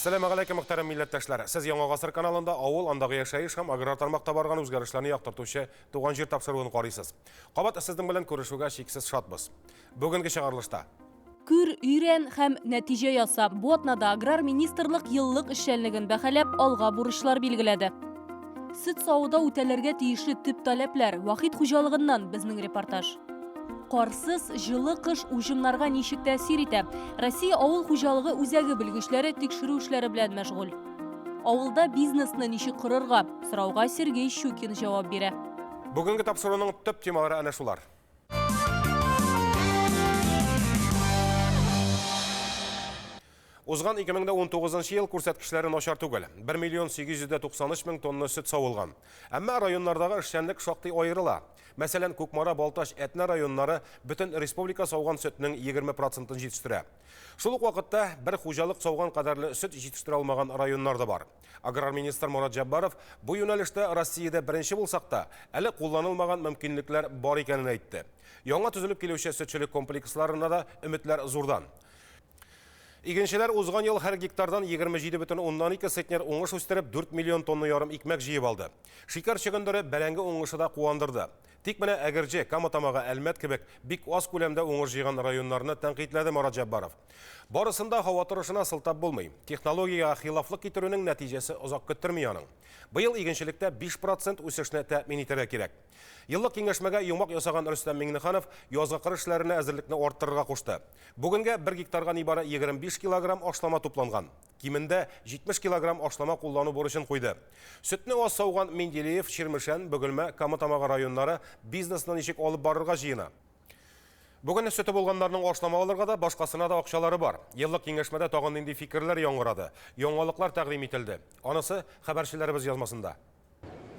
Әссәламегаләйкем, мөхтәрәм милләттәшләр! Сез Яңа Гасыр каналында авыл, андагы яшәеш һәм аграр тармакта барган үзгәрешләрне яктыртучы Туган җир тапшыруын карыйсыз. Кабат сезнең белән күрешүгә чиксез шатбыз. Бүгенге чыгарылышта. Күр, өйрән һәм нәтиҗә яса. Бу атнада аграр министрлык еллык эшчәнлеген бәһаләп, алга бурычлар билгеләде. Сөт савуда үтәлергә тиешле төп таләпләр. Вахит хуҗалыгыннан безнең репортаж. Карсыз, җылы кыш уҗымнарга ничек тәэсир итә? Россия авыл хуҗалыгы үзәге белгечләре тикшерү эшләре белән мәшгуль. Авылда бизнесны ничек корырга? Сорауга Сергей Щукин җавап бирә. Бүгенге тапшыруның төп темалары әнә шулар. Узган 2019 ел күрсәткечләре начар түгел. 1 миллион 893 мең тонна сөт савылган. Әмма районнардагы эшчәнлек шактый аерыла. Мәсәлән, Кукмара, Балтач, Әтнә районнары бөтен республика сауган сөтнең 20 процентын җитештерә. Шул ук вакытта бер хуҗалык сауган кадәрле сөт җитештерә алмаган районнар да бар. Аграр министр Морат Җәббаров бу юнәлештә Россиядә беренче булсак та, әле кулланылмаган мөмкинлекләр бар икәнен әйтте. Яңа төзелеп килүче сөтчелек комплексларына да өметләр зурдан. Игенчеләр узган ел һәр гектардан 27,2 центнер уңыш үстереп, 4 миллион тонна ярым икмәк җыеп алды. Шикәр чөгендере, бәрәңге уңышы да куандырды. Тик менә Әгерҗе, Кама Тамагы, Әлмәт кебек бик аз күләмдә уңыш җыйган районнарны тәнкыйтьләде Марат Җәббаров. Барысын да һава торышына сылтап булмый. Технологиягә хилафлык китерүнең нәтиҗәсе озак көттерми аның. Быел игенчелектә 5 процент үсешне тәэмин итәргә кирәк. Еллык киңәшмәгә йомгак ясаган Рөстәм Миңнеханов язгы кыр эшләренә әзерлекне арттырырга кушты. Бүгенгә бер гектарга нибары 25 килограмм ашлама тупланган. Кимендә 70 килограмм ашлама куллану бурычын куйды. Сөтне аз сауган Менделеев, Чирмешән, Бөгелмә, Кама Тамагы районнары бизнесны ничек алып барырга җыена? Бүген сөте булганнарның ашлама алырга да, башкасына да акчалары бар. Еллык киңәшмәдә тагын нинди фикерләр яңгырады, яңалыклар тәкъдим ителде? Анысы, хәбәрчеләребез язмасында.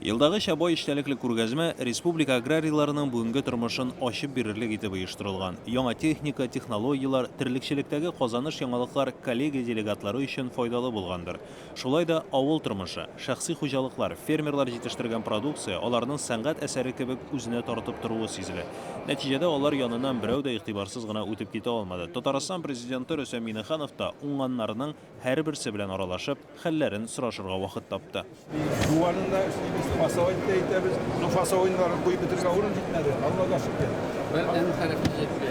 Елдагыча бай эчтәлекле күргәзмә республика аграрийларының бүгенге тормышын ачып бирерлек итеп оештырылган. Яңа техника, технологияләр, терлекчелектәге казаныш-яңалыклар коллегия делегатлары өчен файдалы булгандыр. Шулай да авыл тормышы, шәхси хуҗалыклар, фермерлар җитештергән продукция аларның сәнгать әсәре кебек үзенә тартып торуы сизелә. Нәтиҗәдә алар яныннан берәү дә игътибарсыз гына үтеп китә алмады. Татарстан Президенты Рөстәм Миңнеханов та уңганнарның һәрберсе белән аралашып, хәлләрен сорашырга вакыт тапты. Юганын да эшлибез, фасовать та итәбез. Ну, фасовойныларын куеп бетерергә урын җитмәде, Аллага шөкер. Бер Н хәрефе җитми.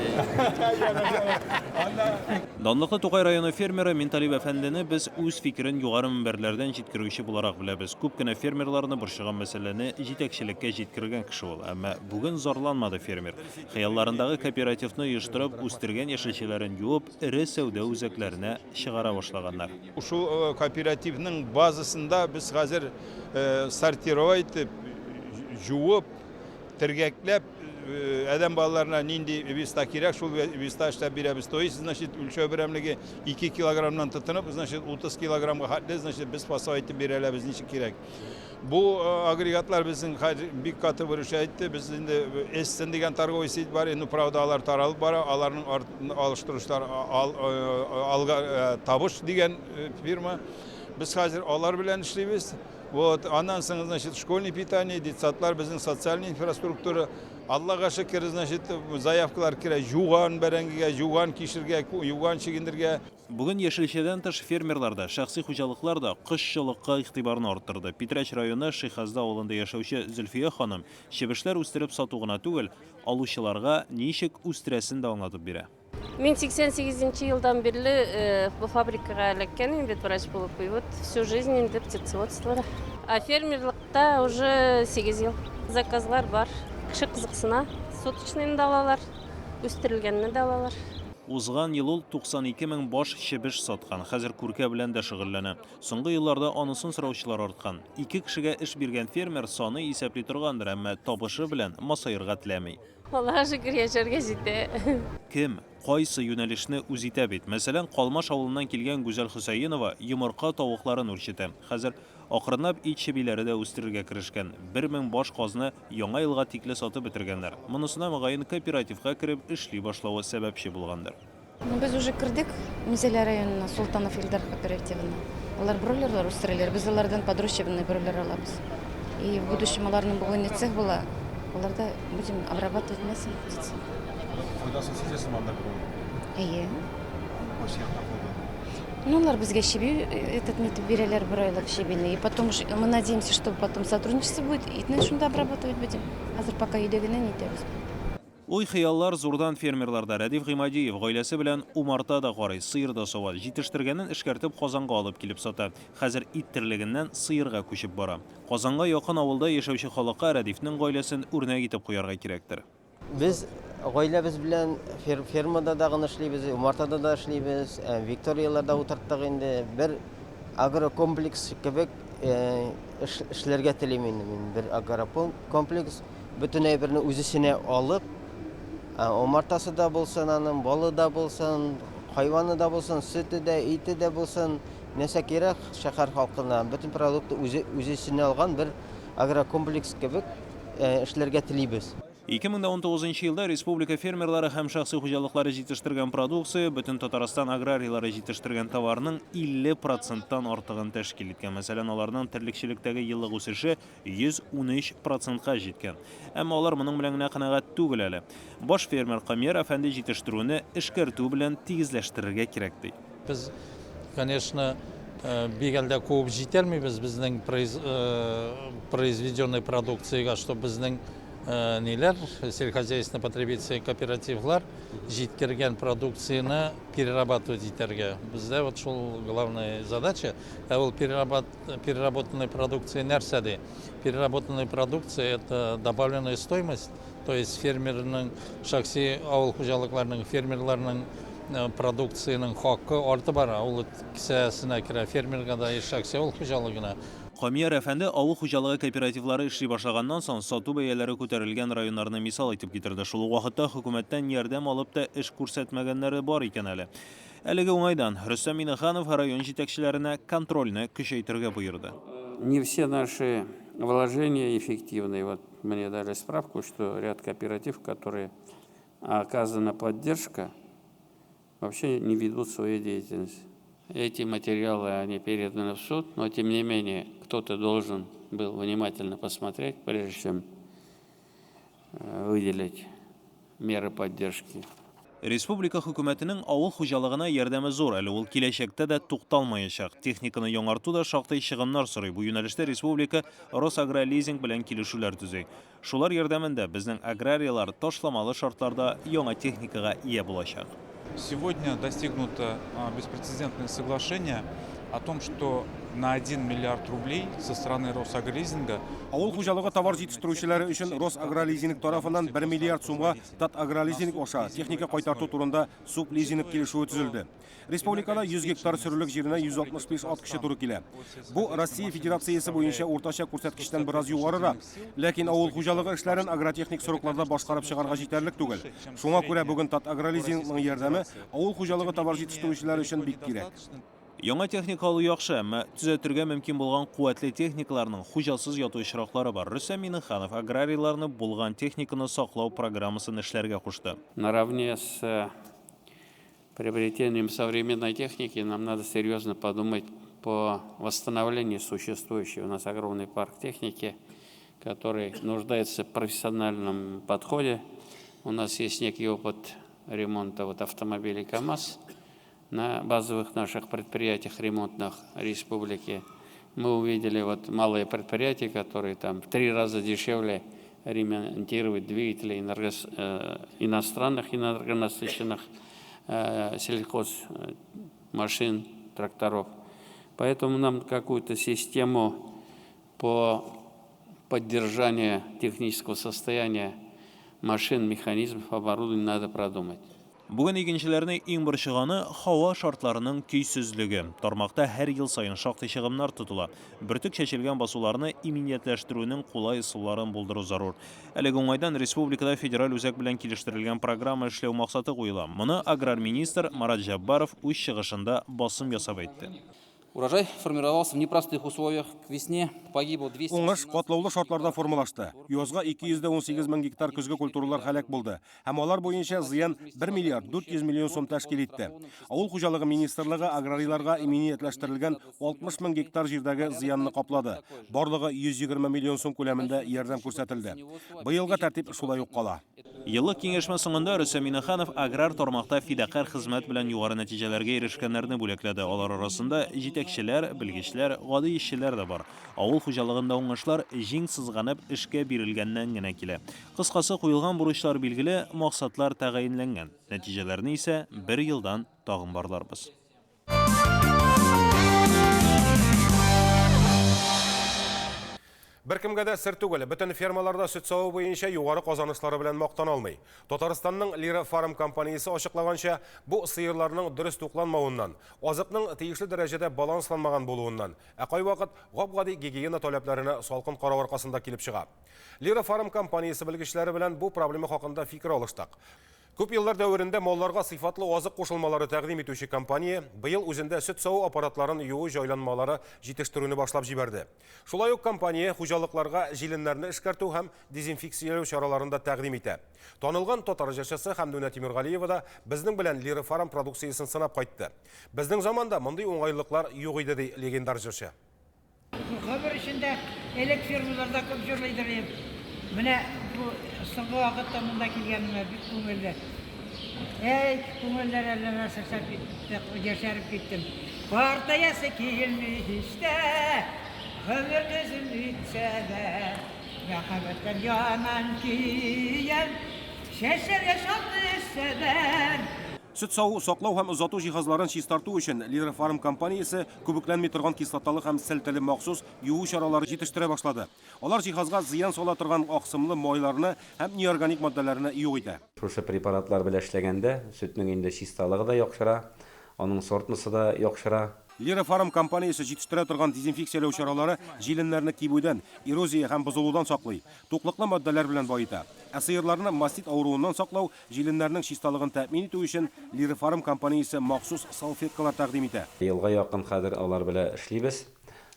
Данлыклы Тукай районы фермеры Минталип әфәндене без үз фикерен югары мөнбәрләрдән җиткерүче буларак беләбез. Күп кенә фермерларны борчыган мәсьәләне җитәкчелеккә җиткергән кеше ул. Әмма бүген зарланмады фермер. Хыялларындагы кооперативны оештырып, үстергән яшелчәләрен юып, эре сәүдә үзәкләренә чыгара башлаганнар. Шул кооперативның базасында без хәзер сортировать итеп, җуып, тергәкләп, адәм балаларына нинди веста кирәк, шул веста эшләп бирәбез. То есть, значит, үлчәү берәмлеге 2 килограммнан тотынып, значит, 30 килограммга хәтле, значит, без фасовать итеп бирә алабыз ничек кирәк. Бу агрегатлар безнең хәзер бик каты выручать итте. Без инде Эссен дигән торговый сеть бар, ну, правда, алар таралып бара, аларның алыштыручылар алга табыш дигән фирма. Без хәзер алар белән эшлибез. Вот, аннан соң, значит, школьный питание, детсадлар, безнең социальный инфраструктура. Аллага шөкер, значит, заявкалар керә, юган бәрәңгегә, юган кишергә, юган чөгендергә. Бүген яшелчәдән тыш фермерлар да, шәхси хуҗалыклар да кошчылыкка игътибарны арттырды. Питрәч районы Шихазда авылында яшәүче Зөлфия ханым чебешләр үстереп сату гына түгел, алучыларга ничек үстерәсен дә аңлатып бирә. Мин 88 нче елдан бирле бу фабрикага эләккән инде ветврач булып, и вот всю жизнь инде птицеводствода. Ә фермерлыкта уже 8 ел. Заказлар бар, кеше кызыксына, суточныйны да алалар, үстерелгәнне дә алалар. Узган ел ул 92 мең баш чебеш саткан, хәзер күркә белән дә шөгыльләнә. Соңгы елларда анысын сораучылар арткан. Ике кешегә эш биргән фермер саны исәпли торгандыр, әмма табышы белән масаерга теләми. Аллага шөкер, яшәргә җитә. Кем, кайсы юнәлешне үз итә бит. Мәсәлән, Калмаш авылыннан килгән Гүзәл Хөсәенова йомырка тавыкларын үрчетә. Хәзер акрынлап ит чебиләре дә үстерергә керешкән. 1000 баш казны Яңа елга тикле сатып бетергәннәр. Монысына, мөгаен, кооперативка кереп эшли башлавы сәбәпче булгандыр. Ну, без уже кердек Минзәлә районына, Султанов Илдар кооперативына. Алар бройлерлар үстерәләр, без алардан подрощебный бройлер алабыз. И в будущем аларның бугойный цех була, аларда будем обрабатывать мясо птицы. Файдасын сизәсезме анда керүнең? Әйе. Кайсы яктан файдалы? Ну, алар безгә чеби этот нитеп бирәләр, бер айлык чебине. И потом мы надеемся, что потом сотрудничество будет, итне шунда обрабатывать будем. Хәзер пока өйдә генә нитәбез. Уй-хыяллар зурдан фермерларда. Рәдиф Гыймадиев гаиләсе белән умарта да карый, сыер да сава. Җитештергәнен эшкәртеп Казанга алып килеп сата. Хәзер ит терлегеннән сыерга күчеп бара. Казанга якын авылда яшәүче халыкка Рәдифнең гаиләсен үрнәк итеп куярга кирәктер. Без гаиләбез белән фермада да гына эшлибез, умартада да эшлибез, викторияләрдә утырттык инде. Бер агрокомплекс кебек эшләргә телим инде мин. Бер агрокомплекс бөтен әйберне үз эченә алып, умартасы да булсын аның, балы да булсын, хайваны да булсын, сөте дә, ите дә булсын, нәрсә кирәк шәһәр халкына, бөтен продукты үзе үз эченә алган бер агрокомплекс кебек эшләргә телибез. 2019 елда республика фермерлары һәм шәхси хуҗалыклары җитештергән продукция бөтен Татарстан аграрийлары җитештергән товарның 50 проценттан артыгын тәшкил иткән. Мәсәлән, аларның терлекчелектәге еллык үсеше 113 процентка җиткән. Әмма алар моның белән генә канәгать түгел әле. Баш фермер Камияр әфәнде җитештерүне эшкәртү белән тигезләштерергә кирәк ди. Без, конечно, бик әлдә куып җитәлмибез безнең произведенной продукциягә, что безнең ниләр, сельхозяйственный потребительский кооперативлар җиткергән продукцияне перерабатывать итәргә. Бездә вот шул главная задача. Ә ул переработанная продукция нәрсә ди? Переработанная продукция это добавленная стоимость, то есть фермерның, шәхси авыл хуҗалыкларының, фермерларның продукциянең хакы артып бара. Ул кесәсенә керә фермерга да, шәхси авыл хуҗалыгына. Камияр әфәнде авыл хуҗалыгы кооперативлары эшли башлаганнан соң сату бәяләре күтәрелгән районнарны мисал итеп китерде. Шул ук вакытта хөкүмәттән ярдәм алып та эш күрсәтмәгәннәре бар икән әле. Әлеге уңайдан Рөстәм Миңнеханов район җитәкчеләренә контрольне көчәйтергә боерды. Не все наши вложения эффективны. Вот мне дали справку, что ряд кооператив, которые оказана поддержка, вообще не ведут свою деятельность. Эти материалы, они переданы в суд, но тем не менее кто-то должен был внимательно посмотреть, прежде чем выделить меры поддержки. Республика хөкүмәтенең авыл хуҗалыгына ярдәме зур, әле ул киләчәктә дә тукталмаячак. Техниканы яңарту да шактый чыгымнар сорый. Бу юнәлештә республика Росагролизинг белән килешүләр төзи. Шулар ярдәмендә безнең аграрийлар ташламалы шартларда яңа техникага ия булачак. Сегодня достигнуто беспрецедентное соглашение о том, что на 1 миллиард рублей со стороны Росагролизинга Авыл хуҗалыгы товар җитештерүчеләре өчен Росагролизинг тарафыннан 1 миллиард сумга Татагролизинг аша техника кайтарту турында сублизинг килешүе төзелде. Республикада 100 гектар сөрүлек җиренә 165 ат көче туры килә. Бу Россия Федерациясе буенча уртача күрсәткечтән бераз югарырак. Ләкин авыл хуҗалыгы эшләрен агротехник срокларда башкарып чыгарга җитәрлек түгел. Шуңа күрә бүген Татагролизингның ярдәме авыл хуҗалыгы товар җитештерүчеләре өчен бик кирәк. Яңа техника алу яхшы, әмма төзәтергә мөмкин булган куәтле техникаларның хуҗасыз яту очраклары бар. Рөстәм Миңнеханов аграрийларны булган техниканы саклау программасын эшләргә кушты. Наравне с приобретением современной техники нам надо серьезно подумать по восстановлению существующей. У нас огромный парк техники, который нуждается в профессиональном подходе. У нас есть некий опыт ремонта вот автомобилей КАМАЗ на базовых наших предприятиях ремонтных республики. Мы увидели вот малые предприятия, которые там в 3 раза дешевле ремонтируют двигатели иностранных энергонасыщенных сельхозмашин, тракторов. Поэтому нам какую-то систему по поддержанию технического состояния машин, механизмов, оборудования надо продумать. Бүген игенчеләрне иң борчыганы һава шартларының көйсезлеге. Тармакта һәр ел саен шактый чыгымнар тотыла. Бөртек чәчелгән басуларны иминиятләштерүнең кулай ысулларын булдыру зарур. Әлеге уңайдан республикада федераль үзәк белән килештерелгән программа эшләү максаты куела. Моны аграр министр Марат Җәббаров үз чыгышында басым ясап әйтте. Урожай формировался в непростых условиях. К весне погибло 200 Уңыш катлаулы шартларда формалашты. Язга 218 мең гектар көзге культуралар һәлак булды. Һәм алар буенча зыян 1 миллиард 400 миллион сум тәшкил итте. Авыл хуҗалыгы министрлыгы аграрийларга иминиятләштерелгән 60 мең гектар җирдәге зыянны каплады. Барлыгы 120 миллион сум күләмендә ярдәм күрсәтелде. Быелга тәртип шулай ук кала. Еллык киңәшмә соңында Рөстәм Миңнеханов аграр тармакта фидакарь хезмәт белән югары нәтиҗәләргә ирешкәннәрне бүләкләде. Алар арасында җитәкчеләр, белгечләр, гади эшчеләр дә бар. Авыл хуҗалыгында уңышлар җиң сызганып эшкә бирелгәннән генә килә. Кыскасы, куелган бурычлар билгеле, максатлар тәгаенләнгән. Нәтиҗәләрне исә бер елдан тагын барларбыз. Беркемгә дә сер түгел, бөтен фермаларда сөт саву буенча югары казанышлары белән мактана алмый. Татарстанның Лира Фарм компаниясе ачыклаганча, бу сыерларның дөрес тукланмавыннан, азыкның тиешле дәрәҗәдә балансланмаган булуыннан, ә кайвакыт гап-гади гигиена таләпләренә салкын карау аркасында килеп чыга. Лира Фарм компаниясе белгечләре белән бу проблема хакында фикер алыштык. Күп еллар дәверендә малларга сыйфатлы азык кушылмалары тәкъдим итүче компания быел үзендә сөт саву аппаратларын юу җайланмалары җитештерүне башлап җибәрде. Шулай ук компания хуҗалыкларга җиленнәрне эшкәртү һәм дезинфекцияләү чараларын да тәкъдим итә. Танылган татар җырчысы Хәмдүнә Тимергалиева да безнең белән Лира Фарм продукциясен сынап кайтты. Безнең заманда мондый уңайлыклар юк иде, ди легендар җырчы. Гомер эчендә элек фермаларда күп җырлыйдыр идем. Менә бу соңгы вакытта монда килгәнемә бик күңелле. Әй, күңелләр әллә нәрсә эшләп китте, яшәреп киттем. Картаясы килми һич тә, гомер көзем үтсә дә, мәхәббәттән янам, көям, чәчләргә чал төшсә дә. Сөт саву, саклау һәм озату җиһазларын чистарту өчен Лидер Фарм компаниясе күбекләнми торган кислоталы һәм селтеле махсус юу чаралары җитештерә башлады. Алар җиһазга зыян сала торган аксымлы майларны һәм неорганик матдәләрне юк итә. Шушы препаратлар белән эшләгәндә сөтнең инде чисталыгы да яхшыра, аның сортносы да яхшыра. Лира Фарм компаниясе җитештерә торган дезинфекцияләү чаралары җиленнәрне кибүдән, эрозия һәм бозылудан саклый, туклыклы матдәләр белән баета. Ә сыерларны мастит авыруыннан саклау, Җиленнәрнең чисталыгын тәэмин итү өчен Лира-Фарм компаниясе махсус салфеткалар тәкъдим итә. Елга якын хәзер алар белә эшлибез.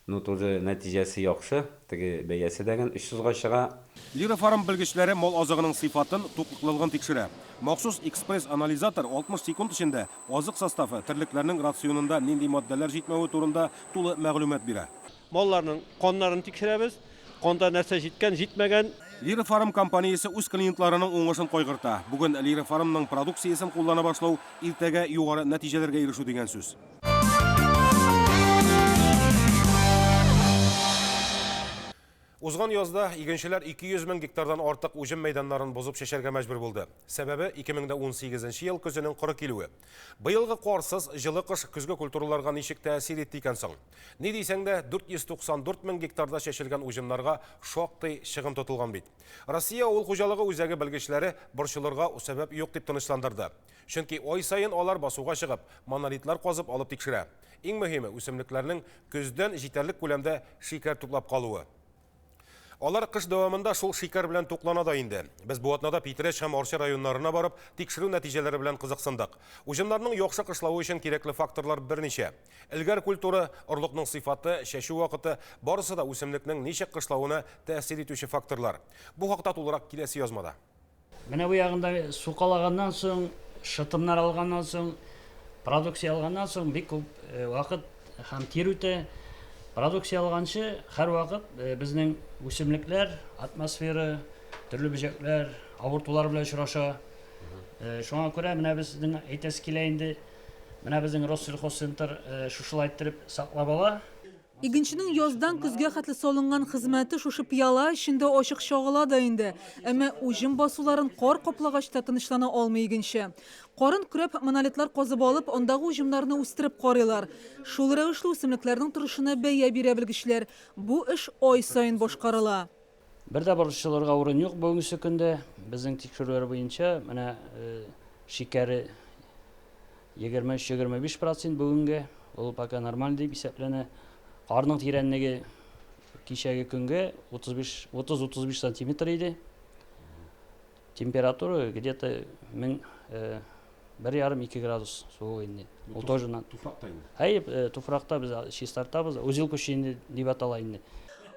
Ну тоже нәтиҗәсе яхшы, теге бәясе дә ген 300 га чыга. Лира-Фарм белгечләре мал азыгының сыйфатын, туклыклылыгын тикшерә. Махсус экспресс-анализатор 60 секунд эчендә азык составы, терлекләрнең рационында нинди матдәләр җитмәве турында тулы мәгълүмат бирә. Малларның каннарын тикшерәбез, канда нәрсә җиткән, җитмәгән. Лира Фарм компаниясе үз клиентларының уңышын кайгырта. Бүген Лира Фарм ның продукциясен куллана башлау, иртәгә югары нәтиҗәләргә ирешү дигән сүз. Узган язда игенчеләр 200 мең гектардан артык уҗым мәйданнарын бозып чәчәргә мәҗбүр булды. Сәбәбе 2018 ел көзенең коры килүе. Быелгы карсыз җылы кыш көзге культураларга ничек тәэсир итте икән соң? Ни дисәң дә, 494 мең гектарда чәчелгән уҗымнарга шактый чыгым тотылган бит. Россия авыл хуҗалыгы үзәге белгечләре борчылырга сәбәп юк дип тынычландырды. Чөнки ай саен алар басуга чыгып, монолитлар казып алып тикшерә. Иң мөһиме, үсемлекләрнең көздән җитәрлек күләмдә шикәр туплап калуы. Алар кыш дәвамында шул шикәр белән туклана да инде. Без бу атнада Питрәч һәм Арча районнарына барып, тикшерү нәтиҗәләре белән кызыксындык. Уҗымнарның яхшы кышлавы өчен кирәкле факторлар берничә. Элгәр культура, орлыкның сыйфаты, чәчү вакыты, барысы да үсемлекнең ничек кышлавына тәэсир итүче факторлар. Бу хакта тулырак киләсе язмада. Менә бу ягында сукалаганнан соң, шытымнар алганнан соң, продукция алганнан соң бик күп вакыт һәм тир үтә. Продукция алганчы һәрвакыт безнең үсемлекләр, атмосфера, төрле бөҗәкләр, авыртулар белән очраша. Шуңа күрә менә безнең әйтәсе килә инде, менә безнең Россельхозцентр шушылай иттереп саклап ала. Игенченең яздан көзгә хәтле салынган хезмәте шушы пыяла эчендә ачык чагыла да инде. Әмма уҗым басуларын кар каплагач та тынычлана алмый игенче. Карын көрәп, монолитлар казып алып, андагы уҗымнарны үстереп карыйлар. Шул рәвешле үсемлекләрнең торышына бәя бирә белгечләр. Бу эш ай саен башкарыла. Бер дә борчылырга урын юк бүгенге көндә. Безнең тикшерүләр буенча, менә шикәре 23-25 процент бүгенге, ул пока нормаль дип исәпләнә. Карның тирәнлеге кичәге көнгә 30-35 сантиметр иде. Температура где-то мең, бер ярым ике градус суык инде. Ул тоже на Туфракта инде. Әйе, туфракта без чистартабыз. Узел күче инде дип атала инде.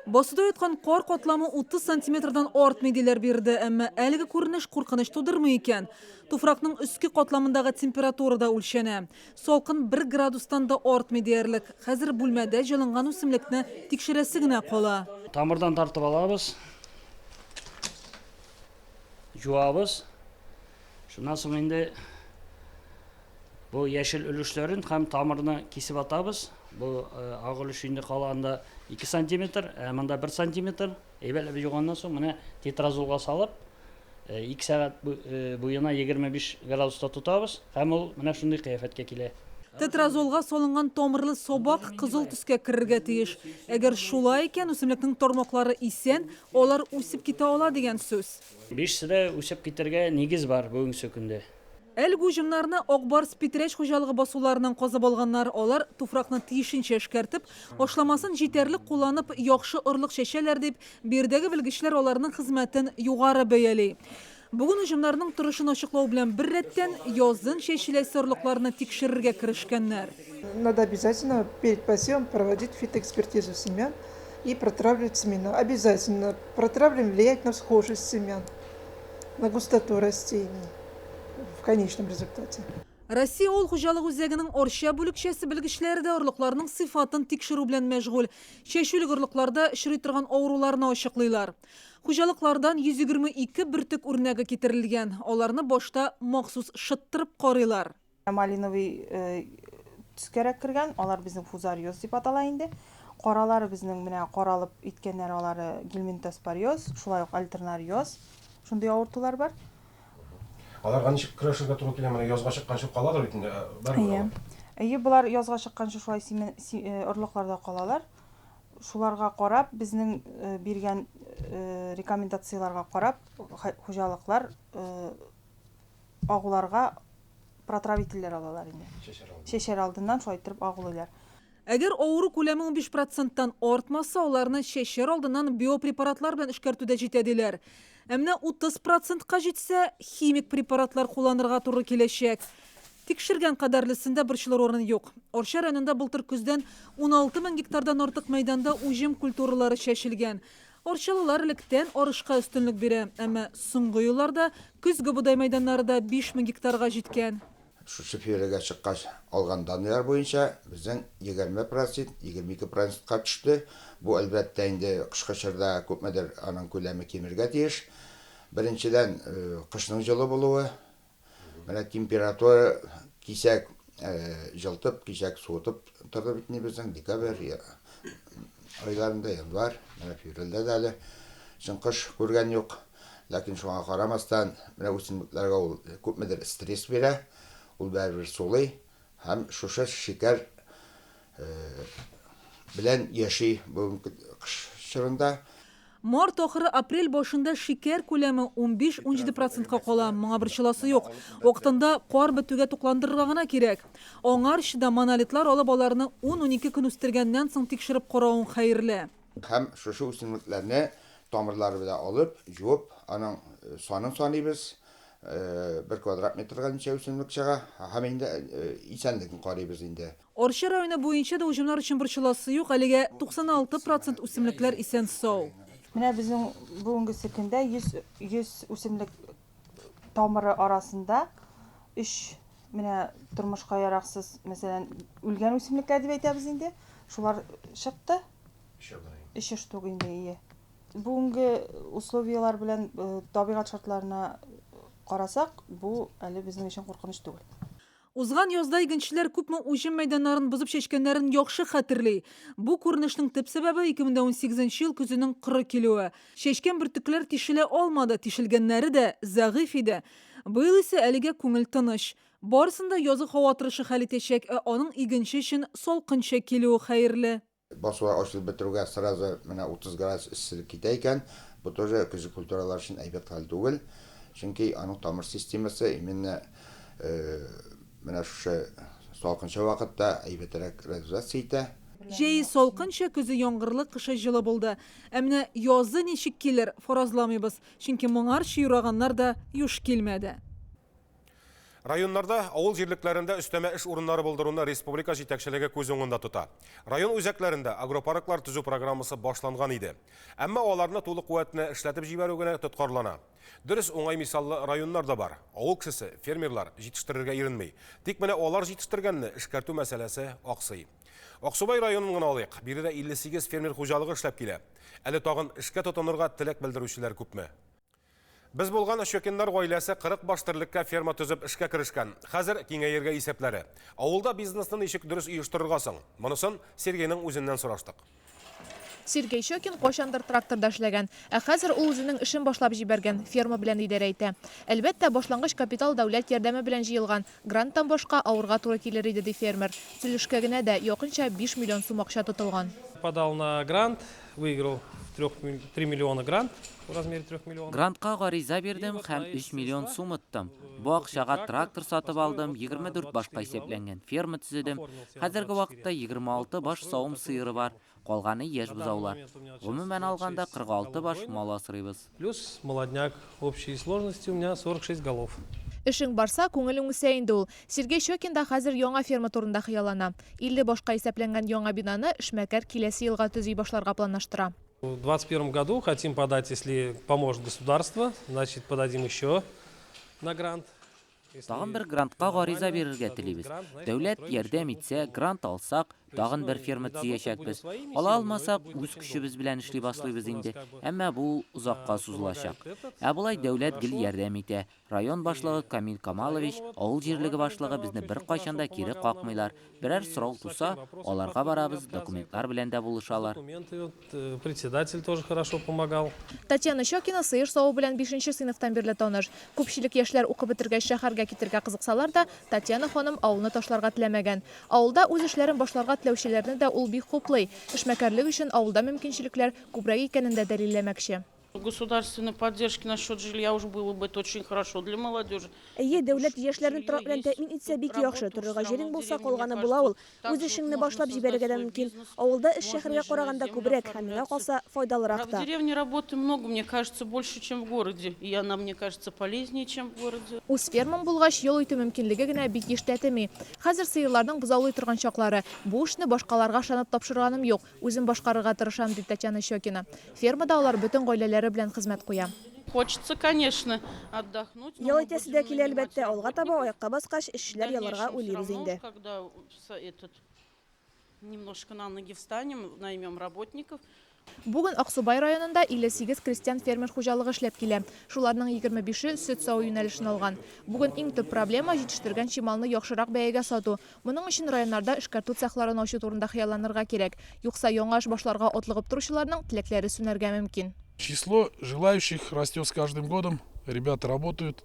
Басуда яткан кар катламы 30 сантиметрдан артмый, диләр биредә. Әмма әлеге күренеш куркыныч тудырмый икән. Туфракның өске катламындагы температура да үлчәнә. Салкын бер градустан да артмый диярлек. Хәзер бүлмәдә җылынган үсемлекне тикшерәсе генә кала. Тамырдан тартып алабыз. Юабыз. Шуннан соң инде бу яшел өлешләрен һәм тамырны кисеп атабыз. Бу ак өлеш инде кала анда 2 сантиметр, ә монда 1 сантиметр. Әйбәтләп юганнан соң менә тетразолга салып, 2 сәгать буена 25 градуста тотабыз һәм ул менә шундый кыяфәткә килә. Тетразолга салынган тамырлы сабак кызыл төскә керергә тиеш. Әгәр шулай икән, үсемлекнең тармаклары исән, алар үсеп китә ала дигән сүз. Бишесе дә үсеп китәргә нигез бар бүгенге көндә. Әлеге уҗымнарны Ак Барс Питрәч хуҗалыгы басуларыннан казып алганнар. Алар туфракны тиешенчә эшкәртеп, ашламасын җитәрлек кулланып, яхшы орлык чәчәләр, дип, биредәге белгечләр аларның хезмәтен югары бәяли. Бүген уҗымнарның торышын ачыклау белән беррәттән, язын чәчеләсе орлыкларны тикшерергә керешкәннәр. Надо обязательно перед посевом проводить фитоэкспертизу семян и протравливать семена. Обязательно протравливаем влияет на всхожесть семян, на густоту растений в конечном результате. Россия авыл хуҗалыгы үзәгенең Арча бүлекчәсе белгечләре дә орлыкларның сыйфатын тикшерү белән мәшгуль. Чәчүлек орлыкларда очрый торган авыруларны ачыклыйлар. Хуҗалыклардан 122 бөртек үрнәге китерелгән. Аларны башта махсус шыттырып карыйлар. Малиновый төскәрәк кергән, алар безнең фузариоз дип атала инде. Каралары безнең менә каралып иткәннәр алары гельминтоспориоз, шулай ук альтернариоз, шундый авыртулар бар. Аларга ничек көрәшергә туры килә? Менә язга чыкканчы каладыр бит инде, барыбер Әйе. алар. Әйе, болар язга чыкканчы шулай симен, орлыкларда калалар. Шуларга карап, безнең биргән рекомендацияләргә карап, хуҗалыклар агуларга протравительләр алалар инде. Чәчәр алдыннан. Чәчәр алдыннан шулай иттереп агулыйлар. Әгәр авыру күләме 15 проценттан артмаса, аларны чәчәр алдыннан биопрепаратлар белән эшкәртү дә җитә, диләр. Ә менә 30 процентка җитсә, химик препаратлар кулланырга туры киләчәк. Тикшергән кадәрлесендә борчылыр урын юк. Арча районында былтыр көздән 16 мең гектардан артык мәйданда уҗым культуралары чәчелгән. Арчалылар электән арышка өстенлек бирә. Әмма соңгы елларда көзге бодай мәйданнары да 5 мең гектарга җиткән. Шушы февральгә чыккач алган данныйлар буенча безнең 20 процент, 22 процентка төште. Бу, әлбәттә, инде кышкы чорда күпмедер аның күләме кимергә тиеш. Беренчедән, кышның җылы булуы, Менә температура кисәк җылтып, кисәк суытып торды бит инде безнең декабрь айларында, январь, менә февральдә дә әле чын кыш күргән юк. Ләкин шуңа карамастан, менә үсемлекләргә ул күпмедер стресс бирә, ул барыбер сулый һәм шушы шикәр белән яши бүгенге кыш чорында. Март ахыры, апрель башында шикәр күләме 15-17 процентка кала. Моңа борчыласы юк. Вакытында кар бетүгә тукландырырга гына кирәк. Аңарчы да монолитлар алып аларны ун-унике көн үстергәннән соң тикшереп каравың хәерле. Һәм шушы үсемлекләрне тамырлары белән алып, җуып, аның санын саныйбыз, бер квадрат метрга ничә үсемлек чыга, һәм инде исәнлеген карыйбыз инде. Арча районы буенча да уҗымнар өчен борчыласы юк, әлегә 96 процент үсемлекләр исән-сау. Менә безнең бүгенгесе көндә 100, 100 үсемлек тамыры арасында өч менә тормышка яраксыз, мәсәлән, үлгән үсемлекләр дип әйтәбез инде, шулар чыкты. Өчәү генә инде. Өч штук инде, ие. Бүгенге условияләр белән табигать шартларына карасак, бу әле безнең өчен куркыныч түгел. Узган язда игенчеләр күпме уҗым мәйданнарын бозып чәчкәннәрен яхшы хәтерли. Бу күренешнең төп сәбәбе, 2018 нче ел көзенең коры килүе. Чәчкән бөртекләр тишелә алмады, тишелгәннәре дә зәгыйфь иде. Быел исә әлегә күңел тыныч. Барысын да язгы һава торышы хәл итәчәк, ә аның игенче өчен салкынча килүе хәерле. Басулар ачылып бетерүгә сразу менә 30 градус эсселек китә икән, бу тоже көзге культуралар өчен әйбәт хәл түгел. Чөнки аның тамыр системасы именно менә шушы салкынча вакытта әйбәтрәк развиваться итә. Җәе салкынча, көзе яңгырлы, кышы җылы булды. Ә менә язы ничек килер, фаразламыйбыз. Чөнки моңарчы юраганнар да юш килмәде. Районнарда, авыл җирлекләрендә өстәмә эш урыннары булдыруны республика җитәкчелеге күз уңында тота. Район үзәкләрендә агропарклар төзү программасы башланган иде. Әмма аларны тулы куәтенә эшләтеп җибәрү генә тоткарлана. Дөрес, уңай мисаллы районнар да бар. Авыл кешесе, фермерлар җитештерергә иренми. Тик менә алар җитештергәнне эшкәртү мәсьәләсе аксый. Аксубай районын гына алыйк. Биредә 58 фермер хуҗалыгы эшләп килә. Әле тагын эшкә тотынырга теләк белдерүчеләр күпме? Без булган Щекиннар гаиләсе 40 баш терлеккә ферма төзеп эшкә керешкән. Хәзер киңәергә исәпләре. Авылда бизнесны ничек дөрес оештырырга соң? Монысын Сергейның үзеннән сораштык. Сергей Щекин кайчандыр тракторда эшләгән. Ә хәзер ул үзенең эшен башлап җибәргән, ферма белән идарә итә. Әлбәттә, башлангыч капитал дәүләт ярдәме белән җыелган. Гранттан башка авырга туры килер иде, ди фермер. Төзелешкә генә дә якынча 5 миллион сум акча тотылган. Подал на грант, выиграл 3 миллиона грант в размере 3 миллионов. Грантка гариза бирдем һәм 3 миллион сум оттым. Бу акчага трактор сатып алдым, 24 башка исәпләнгән ферма төзедем. Хәзерге вакытта 26 баш савым сыеры бар, калганы яшь бозаулар. Гомумән алганда, 46 баш мал асрыйбыз. Плюс молодняк. В общей сложности у меня 46 голов. Эшең барса, күңелең үсә инде ул. Сергей Щекин да хәзер яңа ферма турында хыяллана. 50 башка исәпләнгән яңа бинаны эшмәкәр киләсе елга төзи башларга планлаштыра. В 2021 году хотим подать, если поможет государство, значит, подадим еще на грант. Тагын бер грантка гариза бирергә телибез. Дәүләт ярдәм итсә, грант алсак, тагын бер ферма төзиячәкбез. Ала алмасак, үз көчебез белән эшли башлыйбыз инде. Әмма бу озакка сузылачак. Ә болай дәүләт гел ярдәм итә. Район башлыгы Камил Камалович, авыл җирлеге башлыгы безне беркайчан да кире какмыйлар. Берәр сорау туса, аларга барабыз, документлар белән дә булышалар. Председатель тоже хорошо помогал. Татьяна Щекина сыер саву белән бишенче сыйныфтан бирле таныш. Күпчелек яшьләр укып бетергәч шәһәргә китергә кызыксалар да, Татьяна ханым авылны ташларга теләмәгән. Авылда үз эшләрен башларга теләүчеләрне дә ул бик хуплый. Эшмәкәрлек өчен авылда мөмкинчелекләр күбрәк икәнен дә дәлилләмәкче. Государственной поддержки насчет жилья уж было бы это очень хорошо для молодежи. Әйе, дәүләт яшьләрне торак белән тәэмин итсә бик яхшы. Торырга җирең булса, калганы була ул. Үз эшеңне башлап җибәрергә дә мөмкин. Авылда эш шәһәргә караганда күбрәк һәм, миңа калса, файдалырак В та. деревне работы много, мне кажется, больше, чем в городе. И она, мне кажется, полезнее, чем в городе. Үз фермаң булгач, ял итү мөмкинлеге генә бик еш тәтеми. Хәзер сыерларның бозаулый торган чаклары. Бу эшне башкаларга ышанып тапшырганым юк. Үзем башкарырга тырышам, ди Татьяна Щекина. Фермада алар бөтен гаиләләре белән хезмәт куя. Хочется, конечно, отдохнуть. Ял итәсе дә килә, әлбәттә. Алга таба аякка баскач, эшчеләр ялларга уйлыйбыз инде. Когда этот немножко на ноги встанем, наймем работников. Бүген Аксубай районында 58 крестьян-фермер хуҗалыгы эшләп килә. Шуларның 25-е сөт саву юнәлешен алган. Бүген иң төп проблема, җитештергән чималны яхшырак бәягә сату. Моның өчен районнарда эшкәртү цехларын ачу турында хыялланырга кирәк. Юкса яңа эш башларга атлыгып торучыларның теләкләре сүнәргә мөмкин. Число желающих растет с каждым годом. Ребята работают.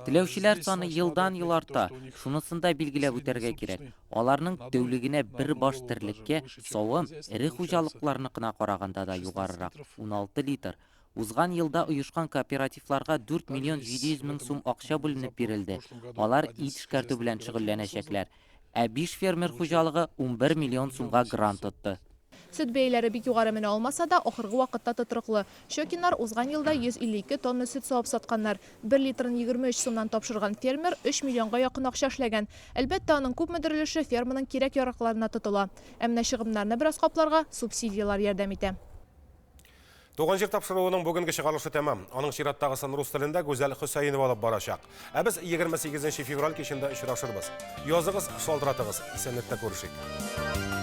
Теләүчеләр саны елдан-ел арта. Шунысын да билгеләп үтәргә кирәк, аларның тәүлегенә бер баш терлеккә савым эре хуҗалыкларныкына караганда да югарырак, 16 литр. Узган елда оешкан кооперативларга 4 миллион 700 мең сум акча бүленеп бирелде, алар ит эшкәртү белән шөгыльләнәчәкләр. Ә биш фермер хуҗалыгы 11 миллион сумга грант отты. Сөт бәяләре бик югары менә алмаса да, ахыргы вакытта тотрыклы. Щекиннар узган елда 152 тонна сөт савып сатканнар. Бер литрын 23 сумнан тапшырган фермер 3 миллионга якын акча эшләгән. Әлбәттә, аның күпмедер өлеше ферманың кирәк-яракларына тотыла. Ә менә чыгымнарны бераз капларга субсидияләр ярдәм итә. Туган җир тапшыруының бүгенге чыгарылышы тәмам. Аның чираттагысын рус телендә Гүзәл Хөсәенова алып барачак. Ә без 28 февраль кичендә очрашырбыз. Языгыз, шалтыратыгыз. Исәнлектә күрешик.